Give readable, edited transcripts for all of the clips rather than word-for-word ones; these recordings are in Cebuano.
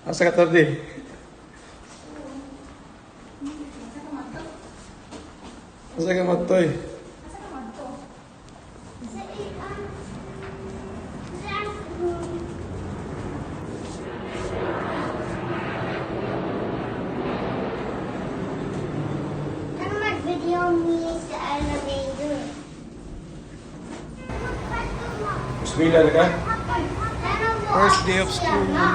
Asa ka, Tardi? Asa ka matoy? Asa ka madto? Sa iang classroom. Ano mag-video me sa elevator? Bismillah na ka? First day of school. Check na.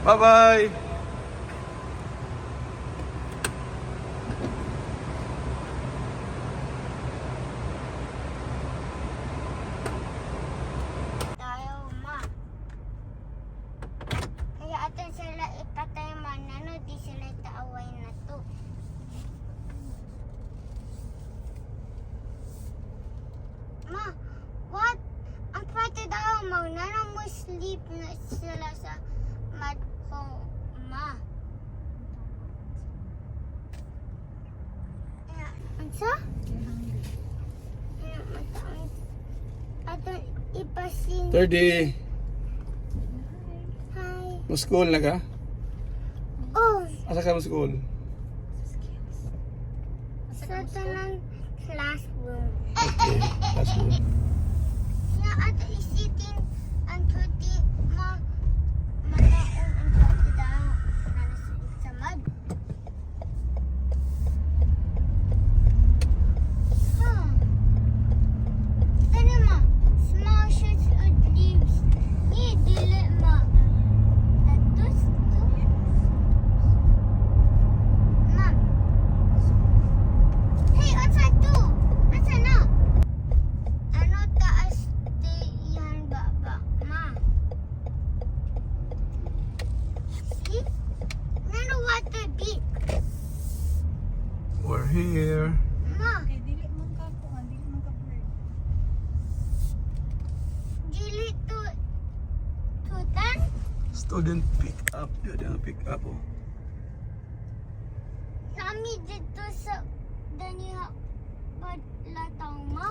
Bye-bye! Tayo, ma. Kaya atin sila ipatay man, ano, di sila taaway na to. Ma, what? Ang pwede daw, ma, nano mo sleep na sila sa mat ko, ma. Kaya, unsa? Kaya, mataon. Aton ipasin. Tardi, Hi. mo school na ka? Oh, Asa ka mo school? sa tanan classroom. Okay, classroom. Nga ato isitin ang tuti ma mataon ang tuti daw na sa mud. Huh. Tani ma, small shoots of leaves. Ni dili ma. Tatus to. Ma. Hey, unsa to? Unsa na? Ano taas ti yan baba, ma? See? Nano water big, We're here. ma. Kay dili man ka kuan, dili man ka bird. Dili to tutan? Student pick up. Yun ang pick up, oh. Nami dito sa daniha padlataw, ma.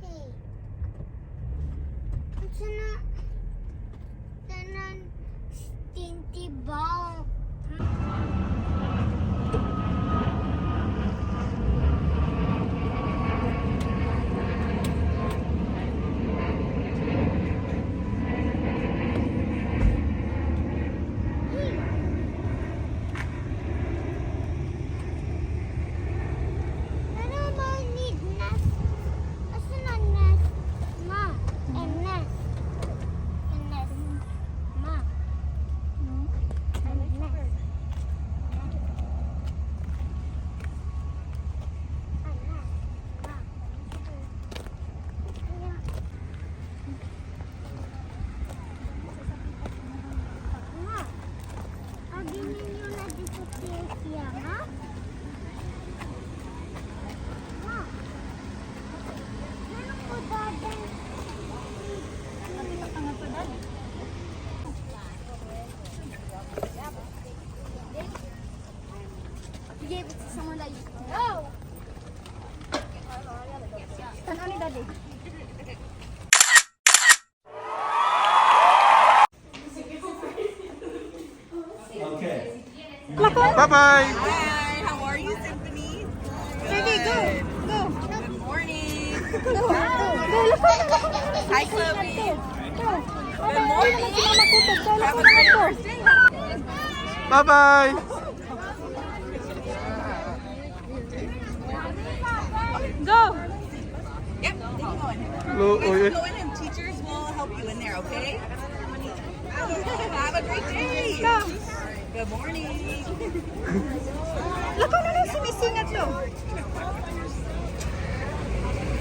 Hey. Unsa na tanan stinty ball? Ano ba need nest? Asa na nest? Ma, and nest. And nest. Ma. And nest. And nest. Ma. Ma. Agi ninyo na disappear siya, ma? Ma. Ano po dadan? Nakita ka nga to, Dad. You gave it to someone that you know. Tan-aw ni Daddy. Okay. Bye-bye! Hi, how are you, Symphony? Daddy, go! Go! Good morning. Go! Go! Go! Lakaw na, lakaw na. Hi, Chloe. Go! Good morning! Naman si Mama Kutog. Go, Have lakaw a na great to. first day. Bye-bye! Go! Yep, they can go in. Hello, You guys oy. can go in and teachers will help you in there, okay? Have a great day. Go! Good morning. Lakaw na lang, sumisingat to. All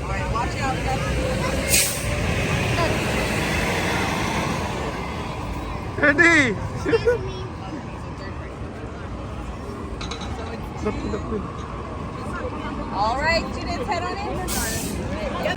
right, watch out, guys. Ready! Excuse me. Dapit, dapit. All right, students, head on in. Yep.